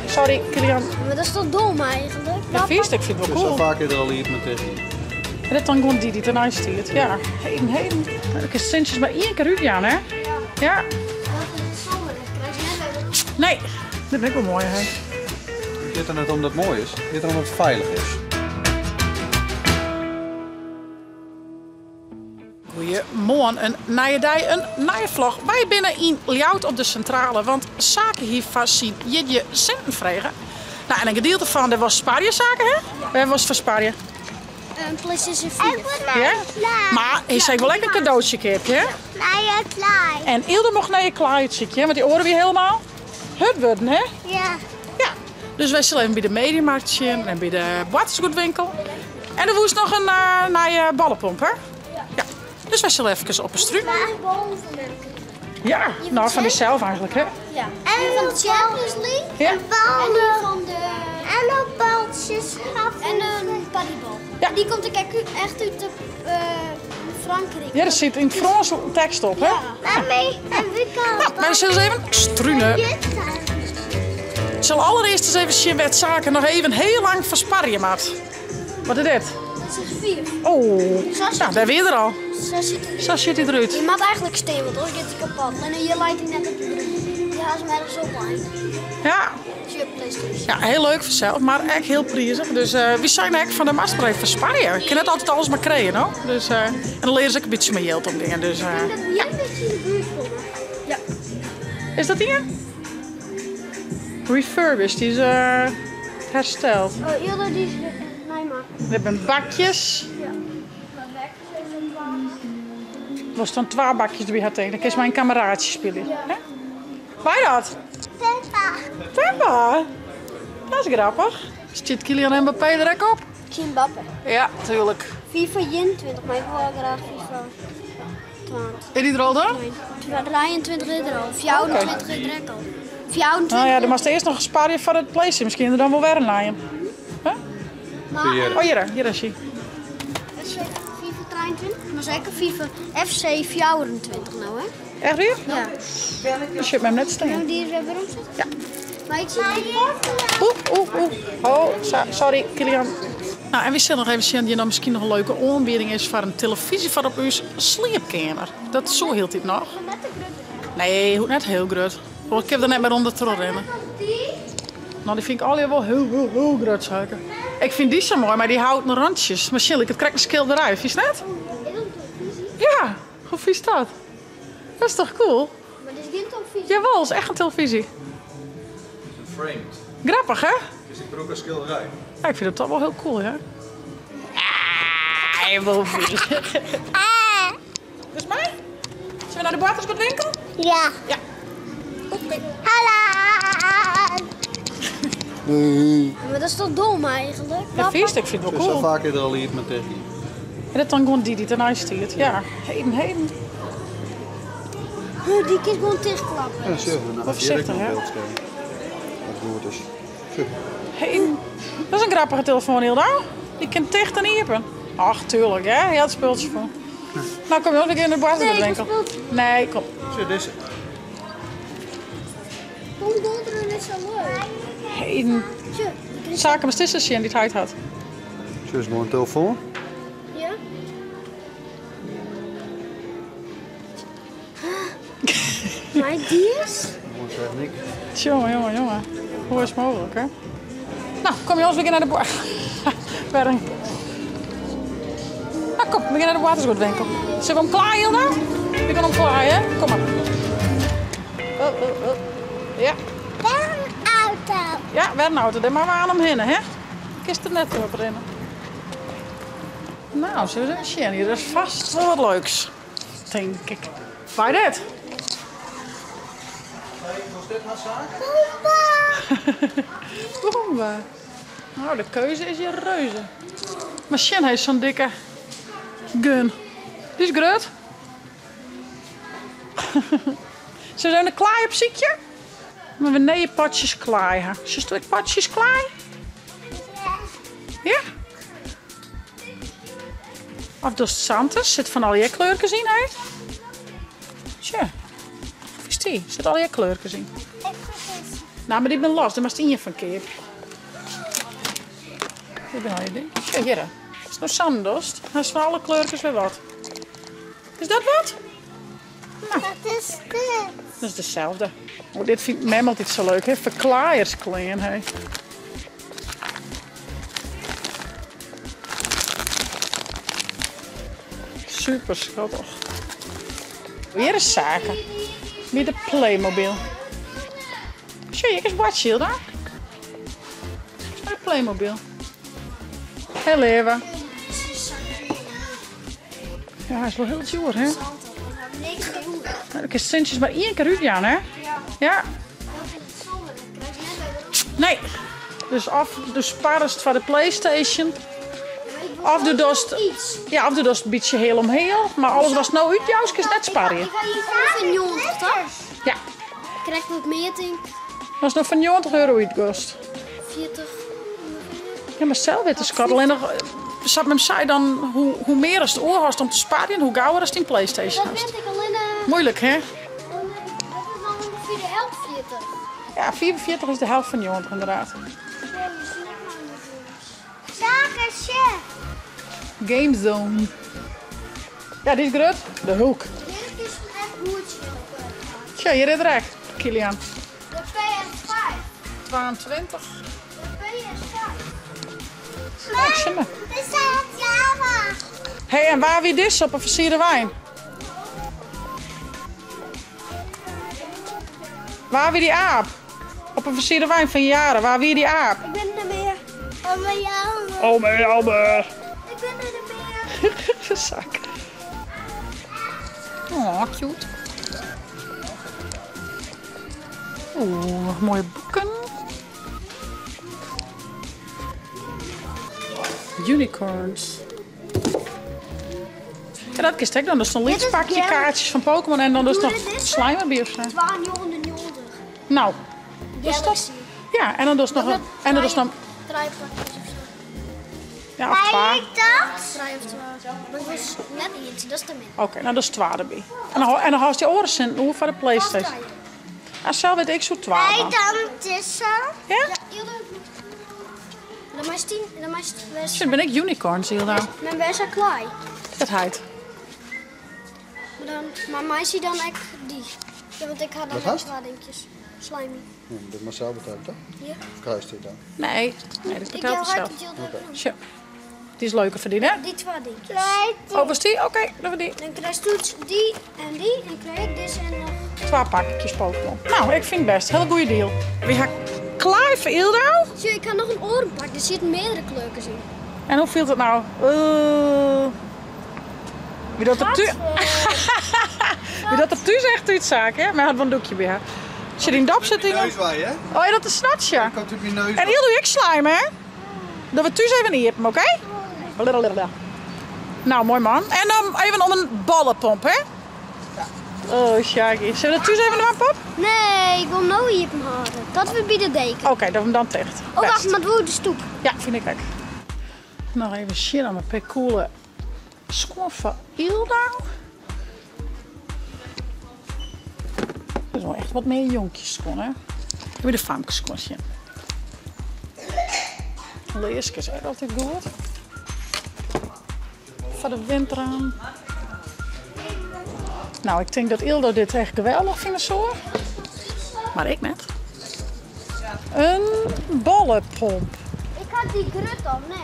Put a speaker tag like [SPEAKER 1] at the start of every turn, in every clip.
[SPEAKER 1] Sorry, Kilian.
[SPEAKER 2] Maar dat is toch dom eigenlijk?
[SPEAKER 1] Ja, vies, ik vind het wel
[SPEAKER 3] Zo
[SPEAKER 1] cool.
[SPEAKER 3] vaak is er al iets met tegen.
[SPEAKER 1] En dat dan gewoon die die ernaast stiert. Ja, heden, heden. Ik is Sintjes maar één keer uit, Jan, hè? Ja.
[SPEAKER 2] Dat is het zomer, dat krijg je net weer.
[SPEAKER 1] Nee, dat vind ik wel mooi, hè?
[SPEAKER 3] Het gaat er net om dat het mooi is, het gaat erom dat het veilig is.
[SPEAKER 1] Goedemorgen, een nije dei, een nije vlog. Wij binnen in Ljouwert op de centrale, want zaken hier vast zien je centen vregen. Nou, en een gedeelte van, dat was Sparje-zaken, hè? Waar was van Sparje?
[SPEAKER 2] Een PlayStation 4.
[SPEAKER 1] Ja? Maar hij zei wel lekker een cadeautje kip, hè?
[SPEAKER 2] Nee, klaar.
[SPEAKER 1] En Ilde mocht naar je klaaitje, want die oren weer helemaal hut worden, hè?
[SPEAKER 2] Ja.
[SPEAKER 1] Ja. Dus wij zullen even bij de Mediamarkt zien en bij de boartersgoedwinkel. En er woest nog een naar je ballenpomp, hè? Ja. Dus wij zullen even op een struik. Ja, nou van jezelf eigenlijk, hè?
[SPEAKER 2] Ja. En van de Champions League.
[SPEAKER 1] Ja.
[SPEAKER 2] En die van de... En ook baltjes. En een paddiebal.
[SPEAKER 1] Ja.
[SPEAKER 2] Die komt ook echt uit de, Frankrijk.
[SPEAKER 1] Ja, er zit in het Frans tekst op, hè?
[SPEAKER 2] Ja. en we kan...
[SPEAKER 1] Nou, wij zullen eens even struinen. Ik zal allereerst eens even zien wat zaken nog even heel lang versparren, maat. Wat is dit?
[SPEAKER 2] Dat is 4.
[SPEAKER 1] Oh, nou, daar weer er al.
[SPEAKER 2] Zo zit het.
[SPEAKER 1] Zo zit hij eruit.
[SPEAKER 2] Je maakt eigenlijk steen, want anders gaat hij kapot. En hier lijkt hij net op de broek. Die haast hem ergens op aan.
[SPEAKER 1] Ja. Ja, heel leuk vanzelf, maar echt heel prijzig. Dus we zijn eigenlijk van de Maasbreef van Spanje. Ik kan net altijd alles maar krijgen, hoor. Dus, en dan leren ze ook een beetje met geld om dingen. Dus,
[SPEAKER 2] Ik denk dat we hier een beetje in de buurt komen. Ja.
[SPEAKER 1] Is dat hier? Refurbished, die is hersteld.
[SPEAKER 2] Oh, eerder die is... Nee, maar.
[SPEAKER 1] We hebben bakjes.
[SPEAKER 2] Ja.
[SPEAKER 1] Er staan 2 bakjes erbij had tegen. Dan kun je mijn kameraadje spelen. Ja. Hè? Waar dat?
[SPEAKER 2] Peppa.
[SPEAKER 1] Peppa? Dat is grappig. Zit Kylian Mbappé er ook op?
[SPEAKER 2] Mbappé.
[SPEAKER 1] Ja, tuurlijk.
[SPEAKER 2] FIFA 21, maar ik wil graag FIFA 20.
[SPEAKER 1] Is die er al dan?
[SPEAKER 2] Nee, 23 is er al. 24 is er ook al. 24.
[SPEAKER 1] Nou ja, dan moest eerst nog sparen voor het PlayStation. Misschien er dan wel weer een lijn. Huh?
[SPEAKER 2] Maar,
[SPEAKER 3] Hier.
[SPEAKER 1] Oh, hier is hij.
[SPEAKER 2] FIFA 23, maar zeker FIFA FC 24 nou, hè?
[SPEAKER 1] Echt weer?
[SPEAKER 2] Ja.
[SPEAKER 1] Dan zit me hem net staan.
[SPEAKER 2] Nou, die is weer waarom zit?
[SPEAKER 1] Ja.
[SPEAKER 2] Maar ik zie het
[SPEAKER 1] Oeh, oeh, oeh. Oh, sorry, Kilian. Nou, en we zullen nog even zien dat er misschien nog een leuke aanbieding is voor een televisie voor op uw slaapkamer. Dat zo hield hij het nog. Nee, hoe net heel groot. Oh, ik heb er net meer onder te rennen. Nou, die vind ik al wel heel, heel, heel groot, zeker. Ik vind die zo mooi, maar die houten randjes. Maar chill, ik het krijg een schilderij, vies net? Ja, hoe vies dat? Dat is toch cool?
[SPEAKER 2] Maar dit is geen televisie.
[SPEAKER 1] Jawel, het is echt een televisie.
[SPEAKER 3] Framed.
[SPEAKER 1] Grappig, hè?
[SPEAKER 3] Is ik broek een schilderij?
[SPEAKER 1] Ja, ik vind het toch wel heel cool, hè? Ah, boven. Dus mij? Zullen we naar de boartersgoedwinkel?
[SPEAKER 2] Ja.
[SPEAKER 1] Ja. Oké.
[SPEAKER 2] Hallo. Maar dat is toch dom eigenlijk?
[SPEAKER 1] Ja, vies, ik vind het wel
[SPEAKER 3] Zo
[SPEAKER 1] cool.
[SPEAKER 3] vaak is er al iets met tegen.
[SPEAKER 1] En dat dan gewoon die die ernaast stuurt. Ja, heden, heden.
[SPEAKER 2] Huh, die kan gewoon dichtklappen.
[SPEAKER 3] Ja, zeker. Nou,
[SPEAKER 1] voorzichtig, hè?
[SPEAKER 3] Dat goed is.
[SPEAKER 1] Heden. Dat is een grappige telefoon, Hilda. Die kan dicht en iepen. Ach, tuurlijk, hè? Je had speeltje voor. Nou, kom je ook een keer in de boartersgoedwinkel.
[SPEAKER 2] Nee, ik wil
[SPEAKER 1] Nee, kom.
[SPEAKER 3] Zie, deze.
[SPEAKER 2] Kom donderen is zo leuk.
[SPEAKER 1] Heden.
[SPEAKER 2] Tje, die
[SPEAKER 1] Zaken met tussen die het huid had.
[SPEAKER 3] Zo is gewoon een telefoon.
[SPEAKER 2] Ja? Maar die is?
[SPEAKER 3] Moet zeggen niks.
[SPEAKER 1] Jongen, jongen, jongen. Hoe is het mogelijk, hè? Nou, kom je ons weer naar de boer. Nou, kom, we gaan naar de watersgoedwinkel. Zullen we hem klaar, Hilda? We gaan hem klaar, hè? Kom maar. Oh, oh, oh. Ja.
[SPEAKER 2] Wel een auto.
[SPEAKER 1] Ja, wel een auto. Daar maar we aan hem heen, hè? Ik is er net op rennen. Nou, zullen we eens even zien. Hier is vast wel wat leuks. Denk ik. Waar dit?
[SPEAKER 3] Was dit haar zaak?
[SPEAKER 1] Bomba. Nou, de keuze is hier reuze. Maar Sjen heeft zo'n dikke gun. Die is groot. Ze zijn er klaar op ziekje? Maar we nemen potjes klaar. Hè. Zullen we potjes klaar? Ja? Of dos Santos zit van al je kleurtjes in, hè? Tja. Of is die? Zit al je kleurtjes in? No, mar dy binne los, dêr moatst ien fan keapje. Dit binne allegear dingen. Sjoch hjirre. Ast no sa'n dochst, hast fan alle kleurkes wer wat. Is dat wat? No.
[SPEAKER 2] Wat is dit?
[SPEAKER 1] Dat is deselde. Oh, dit fynt mem altyd sa leuk, hè? Ferklaaiersklean, hè. Super skattich. Hjir is Sake. By de Playmobil. Sjoch, hjir kinst boartsje, Hilda. By de Playmobil. Hey leave. Ja, hy is wol hiel djoer, hè? Nou, dan kinst sintsjes mar ien kear útjaan, hè? Ja. Nee. Dus of do sparrest foar de PlayStation, of do dochst, ja, of do dochst in bytsje heal om heal. Mar alles watst no útjoust, kinst net sparje.
[SPEAKER 2] Ik ha hjir 95, toch?
[SPEAKER 1] Ja.
[SPEAKER 2] Krekt wat mear tink.
[SPEAKER 1] Ast no foar 90 euro útgost.
[SPEAKER 2] 40.
[SPEAKER 1] Ja, mar sels wit de skat. Allinnich, sa't mem sei, dan hoe, hoe mear ast oer hast om te sparjen, hoe gauwer ast dyn PlayStation
[SPEAKER 2] Dat
[SPEAKER 1] hast.
[SPEAKER 2] weet ik allinnich.
[SPEAKER 1] Moeilijk, hè?
[SPEAKER 2] Dat is dan ongeveer de helft 40.
[SPEAKER 1] Ja, 45 is de helft fan 90 inderdaad.
[SPEAKER 2] Sake chef.
[SPEAKER 1] Game Zone. Ja, dy is grut. De Hulk.
[SPEAKER 2] Dit is een echt boertje.
[SPEAKER 1] Tja, hjir is er ek, Kilian.
[SPEAKER 2] De PS5.
[SPEAKER 1] 22.
[SPEAKER 2] De PS5.
[SPEAKER 1] Ja, ik zie me.
[SPEAKER 2] Dit is Java.
[SPEAKER 1] Hey, en waar wie dit op in fersierde wein? Waar wie dy aap? Op in fersierde wein fan jaren, waar wie dy aap?
[SPEAKER 2] Ik ben er meer. Oh, mijn jammer.
[SPEAKER 1] Oh, mijn jammer.
[SPEAKER 2] Ik ben er meer.
[SPEAKER 1] Zak. Oh, cute. Oeh, nog mooie boeken. Unicorns. Ja, dat kinst ek dan. Dus in lyts pakje kaartsjes fan Pokémon en dan dus noch slime derby of sa.
[SPEAKER 2] 92.
[SPEAKER 1] Nou, dus dat. Ja, en dan dus noch en dan dus noch.
[SPEAKER 2] Drie pakjes of zo.
[SPEAKER 1] Ja, of twa.
[SPEAKER 2] dat? Drie of twa. Maar het was net eentje, dat is te min.
[SPEAKER 1] Oké, nou dat is twa derby. En dan, en dan hâldst dy oare sinten oer foar de PlayStation. Ah, sels wit ik soe twa
[SPEAKER 2] Wij
[SPEAKER 1] dwaan.
[SPEAKER 2] dan tussen.
[SPEAKER 1] Ja?
[SPEAKER 2] Ja, Dan is tien, dan is het
[SPEAKER 1] Shit, bin ik unicorns, Hilda.
[SPEAKER 2] Mijn best wel klaar.
[SPEAKER 1] Dat heit.
[SPEAKER 2] Maar, dan, maar mij zie dan echt die. Ja, want ik had dan
[SPEAKER 3] Wat hast?
[SPEAKER 2] twee dingetjes. Slimy.
[SPEAKER 3] Ja, dat moet zelf betalen, toch?
[SPEAKER 2] Ja.
[SPEAKER 3] Of krijg je dit dan?
[SPEAKER 1] Nee, nee, dat
[SPEAKER 2] Ik
[SPEAKER 1] betaalt
[SPEAKER 2] jou
[SPEAKER 1] het
[SPEAKER 2] hard
[SPEAKER 1] zelf.
[SPEAKER 2] het Hilda.
[SPEAKER 1] Zo. Die is leuker verdienen, hè?
[SPEAKER 2] Die twee dingetjes.
[SPEAKER 1] Oh, was die? Oké, dan we die.
[SPEAKER 2] Dan krijg je die en die. En krijg ik deze en nog.
[SPEAKER 1] Twa pakjes Pokémon. Nou, ik vind het best. Heel goede deal. We gaan klaar voor Ildo.
[SPEAKER 2] Zie, ik kan nog een orenpak. Er zitten meerdere kleuren in.
[SPEAKER 1] En hoe viel het nou? Wie dat op tu Wie dat op thuis echt uitzaak, hè? Maar had wel een doekje bij haar. Zit in dop zit in.
[SPEAKER 3] Neus wij, hè?
[SPEAKER 1] Oh ja, dat is snatje.
[SPEAKER 3] Komt op je neus.
[SPEAKER 1] En Ildo ik slime, hè? Dat we thuis even niet hebben, oké? Blablabla. Nou, mooi man. En dan even om een ballenpomp, hè? Oh, Shaggy. Zullen we thuis even een pop?
[SPEAKER 2] Nee, ik wil nou hier hem houden. Dat we bij de deken.
[SPEAKER 1] Oké, dat we hem dan dicht.
[SPEAKER 2] Oh, wacht,
[SPEAKER 1] Best.
[SPEAKER 2] maar het wordt de stoep.
[SPEAKER 1] Ja, vind ik ook. Nog even shit aan mijn pek coole schoen van Ildo. Dat is wel echt wat meer jonkjes schoen, hè? Even de famkes-schoentje. Leerske is ook altijd goed. Voor de winter aan. Nou, ik denk dat Ildo dit echt geweldig vindt, zo. Maar ik net. Een bollenpomp.
[SPEAKER 2] Ik had die grut al, nee.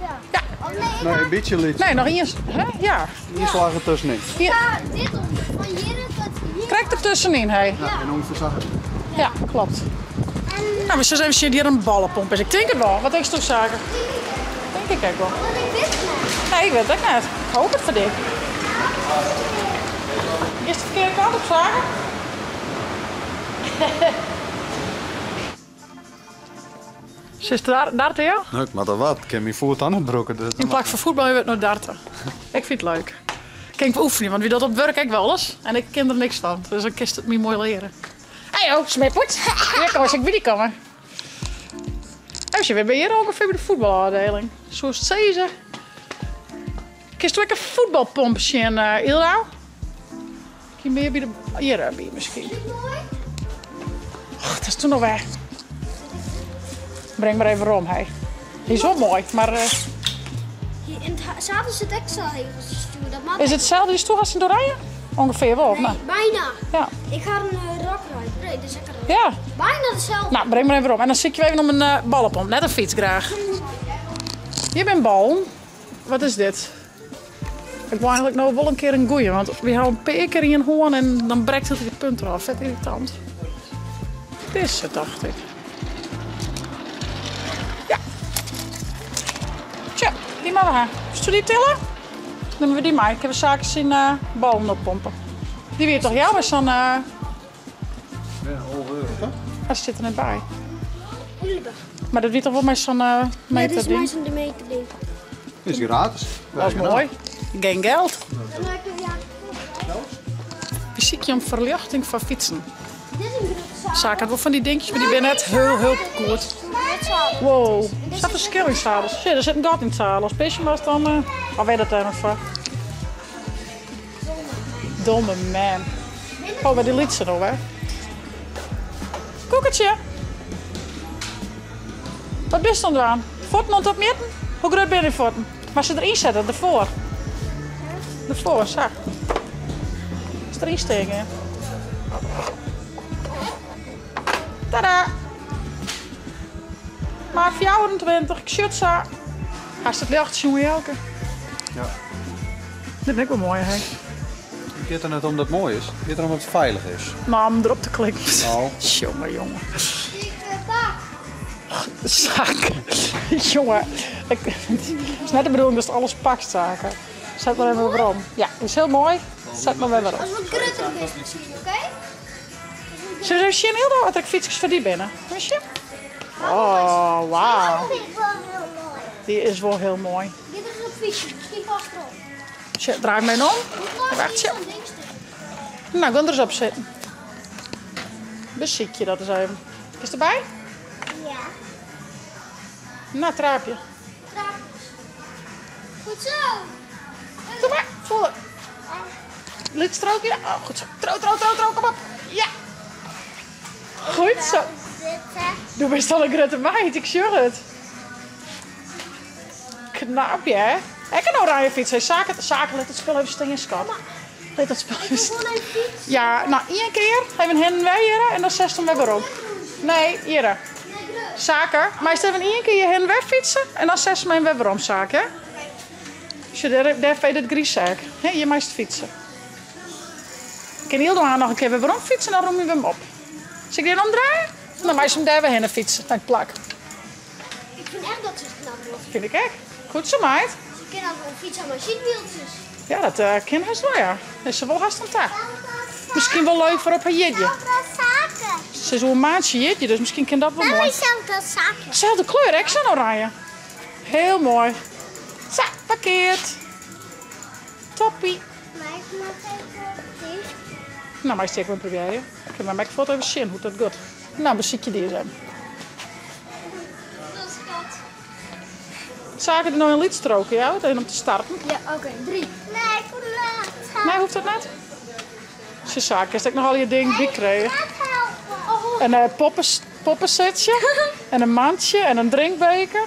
[SPEAKER 2] Ja.
[SPEAKER 1] Ja.
[SPEAKER 2] Oh, nee, ik
[SPEAKER 3] Nee,
[SPEAKER 2] had
[SPEAKER 3] een beetje liet.
[SPEAKER 1] Nee, nog eens. Hè? Ja.
[SPEAKER 3] Hier slagen tussenin.
[SPEAKER 1] Hier.
[SPEAKER 2] dit om. Van hier tot hier.
[SPEAKER 1] Trek er tussenin, hé.
[SPEAKER 3] Ja, en ongeveer zag het.
[SPEAKER 1] Ja, klopt. Nou, we zullen even zien hier een ballenpomp is. Ik denk het wel. Wat denk je toch, Zaken? Denk ik ook wel.
[SPEAKER 2] Want ik weet het niet.
[SPEAKER 1] Nee, ik weet het ook net. Ik hoop het voor dit. Is de verkeerde kant op, Zaken? Zit daar, daar tegen?
[SPEAKER 3] Nou, maar dat wat. Ik heb mijn voet aan het brokken. Dus
[SPEAKER 1] In plaats van voetbal hebben we het nog darten. Ik vind het leuk. Kan ik oefenen, want wie dat op werk ik wel eens. En ik ken er niks van. Dus dan kist het me mooi leren. Hey joh, smeerpoet. Hier kom eens, ik ben die komen. Oh, we hebben hier ongeveer bij de voetbalafdeling. Zoals het ze. Kist ook een voetbalpomp zien, Ilda? Kun je meer bij de... Hier bij misschien. Och, dat hast toen noch wer? Breng mar even werom, hé. Hy is wol moai, mar.
[SPEAKER 2] In it zadel sit ek sa heech as de stoer. Dat moat
[SPEAKER 1] Is it itselde dy'tsto hast yn Oranje? Ongefear wol, of
[SPEAKER 2] Nee,
[SPEAKER 1] net?
[SPEAKER 2] bijna.
[SPEAKER 1] Ja.
[SPEAKER 2] Ik ha in Rockrider. Nee, dat is ek in Rockrider.
[SPEAKER 1] Ja.
[SPEAKER 2] Bijna dezelfde.
[SPEAKER 1] Nou, breng mar even werom. En dan sykje we even om in ballepomp. Net in fyts graach. Hjir binne ballen. Wat is dit? Ik wol eigenlik no wol in kear in goeie, want wy ha al in pear kear ien hân en dan brekt hieltyd de punt derôf. Fet irritant. Dizze, tocht ik. Ja. Tsja, dy moatte we ha. Wolsto dy tille? Nimme we dy mei. Kinne we Sake syn ballen oppompe. Dy wie toch jou mei sa'n.
[SPEAKER 3] Ja, 11 euro toch?
[SPEAKER 1] Hy stiet der net by. Mar dat wie toch wol mei sa'n meterding?
[SPEAKER 2] Ja, dit is mei sa'n meterding.
[SPEAKER 3] Is gratis.
[SPEAKER 1] Dat is moai. Geen geld. Wy sykje om ferljochting foar fytsen. Sake hat wol fan dy dinkjes, mar dy binne net hiel, hiel goed. Wow, sa ferskil yn zadels. Sjoch, der sit in gat yn it zadel. As pisje moatst dan, of wer dat dêr noch foar? Domme man. Oh, wer dy lytse no wer. Koekertsje! Wat bist oan it dwaan? Fuotten oan it opmjitten? Hoe grut binne dyn fuotten? Moatst se deryn sette, derfoar. Derfoar, sa. Moatst deryn stean gean. Tada! Maat 24, ik sjoch it sa. Hast it ljocht sjoen, Jelke?
[SPEAKER 3] Ja.
[SPEAKER 1] Dit bin ek wol moai, hè?
[SPEAKER 3] It giet der net om dat it moai is, it giet der om dat it feilich is.
[SPEAKER 1] No, om derop te klikken.
[SPEAKER 3] No.
[SPEAKER 1] Jonge, jonge. Sake. Jonge, it is net de bedoeling datst alles pakst, Sake. Set mar even werom. Ja, is hiel moai. Set mar wer werom.
[SPEAKER 2] As wat grutter bist miskien, oké?
[SPEAKER 1] Sille we even sjen, Hilda, oft der ek fytskes foar dy binne? Kom eens sjen. Oh, wauw. Dy is wol hiel moai.
[SPEAKER 2] Dit is in fytsje, miskien past erop.
[SPEAKER 1] Sjoch, draai him even om. Wachtsje. Nou, gean der ris op sitten. Besykje dat ris even. Kinst derby?
[SPEAKER 2] Ja.
[SPEAKER 1] Nou, traapje.
[SPEAKER 2] Traapjes. Goed zo.
[SPEAKER 1] Doe maar, volle. Lyts strookje. Oh, goed zo. Tro, tro, tro, tro, kom op. Ja. Goed zo. Do bist al in grutte meid, ik sjoch it. Knap, hè? Ek in oranje fyts. Hey, Sake, Sake, lit dat spul even stean, skat. Lit dat spul even stean. Ja, nou, ien kear. Even hin en wer hjirre en dan setst him wer werom. Nee, hjirre. Sake, meist even ien kear hjir hin en wer fytse en dan setst him even wer werom, Sake, hè? Sjoch, dêr, dêr feit it griissek. Hè, hjir meist fytse. Kin Hildo noch in kear wer werom fytse en dan rûmje we him op. Sil ik dy omdraaie? Dan meist him dêr wer hinne fytse, nei it plak.
[SPEAKER 2] Ik fyn echt dat se it knap docht.
[SPEAKER 1] Fyn ik ek. Goed sa, meid.
[SPEAKER 2] Se kin al wol fytse mei sydwieltsjes.
[SPEAKER 1] Ja, dat eh, kin hast wol, ja. Is se wol hast oan ta. Miskien wol leuk foar op har jierdei. Se is oer in maandsje jierdei, dus miskien kin dat wol moai. Selde kleur, ek sa'n oranje. Hiel moai. Sa, parkeard. Toppie. Nou, meist dy ek wol probearje. Kin mem ek fuort even sjen hoe't dat giet. Nou, besykje dy ris even. Sake der no in lyts strookje jout, even om te starten.
[SPEAKER 2] Ja, oké. Drie. Nee, ik kom net.
[SPEAKER 1] Nee, hoecht dat net? Sjoch, Sake, kinst ek noch al je dingen bykrije. In eh, poppes, poppesetsje en in mantsje en in drinkbeker.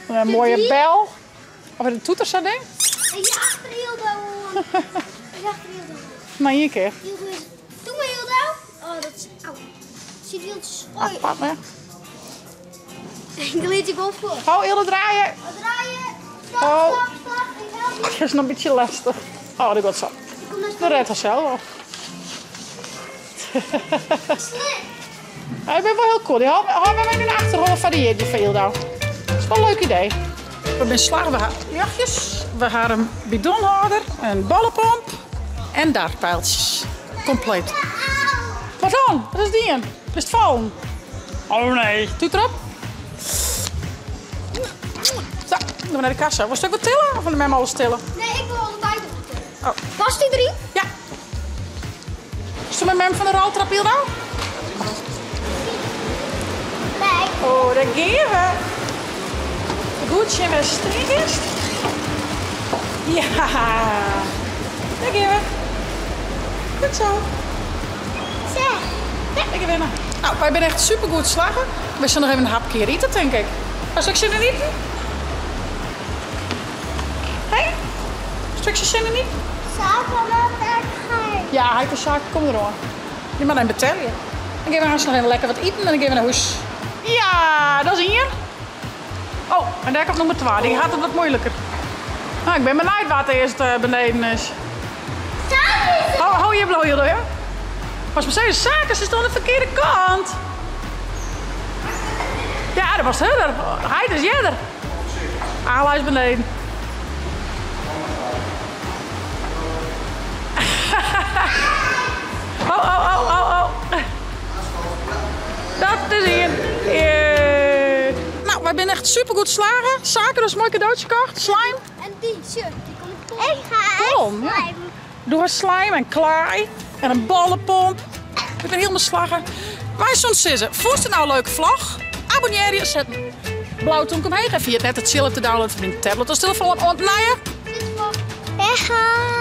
[SPEAKER 1] En in moaie bel. Of in toeter sa'n ding.
[SPEAKER 2] En je achter Hildo oan. Je achter Hildo oan.
[SPEAKER 1] Nou, ien kear.
[SPEAKER 2] Hildo is... Doe maar Hildo. Oh, dat is... Au. Ziet wieltjes. Oei.
[SPEAKER 1] Apart, hè?
[SPEAKER 2] Ik liet ik wel voor.
[SPEAKER 1] Oh, Hildo draaien.
[SPEAKER 2] Draaien. Stap,
[SPEAKER 1] Oh.
[SPEAKER 2] stap, stap. Ik help je.
[SPEAKER 1] Dat is nog een beetje lastig. Oh, dat gaat zo.
[SPEAKER 2] Ik kom naar
[SPEAKER 1] Dat redt haarzelf wel.
[SPEAKER 2] Slik.
[SPEAKER 1] Hij bent wel heel cool. Die haal mij nu naar achteren van die jierdei fan Hildo. Dat is wel een leuk idee. We binne slagge, we ha ljochtjes, we ha in bidonhâlder, in ballepomp en dartpijltsjes. Kompleet. Wat dan? Wat is dien? Bist fallen? Oh nee. Toet erop. Zo, dan we nei de kassa. Wolst ek wat tille of wol mem alles tille?
[SPEAKER 2] Nee, ik wil allebei nog tillen.
[SPEAKER 1] Oh.
[SPEAKER 2] Past die erin?
[SPEAKER 1] Ja. Zullen we mem van de roltrap hier dan?
[SPEAKER 2] Nee.
[SPEAKER 1] Oh, daar gean we. Goed sjen wêr'tst stean kinst. Ja, dêr gean we. Goed zo.
[SPEAKER 2] Zeg.
[SPEAKER 1] Ja, ik gean winne. Nou, wy binne echt supergoed slagge. Wy sille noch even in hapke hjir ite, tink ik. Hast ek sin yn iten? Hé? Hast ek sin yn iten?
[SPEAKER 2] Sake moat ek heen.
[SPEAKER 1] Ja, heit en Sake komme deroan. Dy moat even betelje. Dan gean we aanst noch even lekker wat iten en dan gean we nei hûs. Ja, dat is ien. Oh, en dêr komt nûmer twa. Dy hat it wat muoiliker. Nou, ik bin benijd wa't earst eh, beneden is. Ho, ho, hjir bliuwe jullie, hè? Pas maar zeggen, Sake, se is oan de ferkearde kant. Ja, dat was hurder. Heit is earder. Ala is beneden. Oh, oh, oh, oh, oh. Dat is ien. Yeah. Nou, wy binne echt supergoed slagge. Sake, do hast in moai kadootsje kocht. Slime.
[SPEAKER 2] En die shirt, die komt Ik ga
[SPEAKER 1] Kom, ja. Doe har slime en klaai en in bollepomp. Ik bin hielendal slagge. Wy soene sizze, fûnst it no in leuke vlog? Abonnearje, set in blau tomke omheech en ferjit net de tsjil te downloaden foar dyn tablet of telefoan. Oant nije.
[SPEAKER 2] Dag.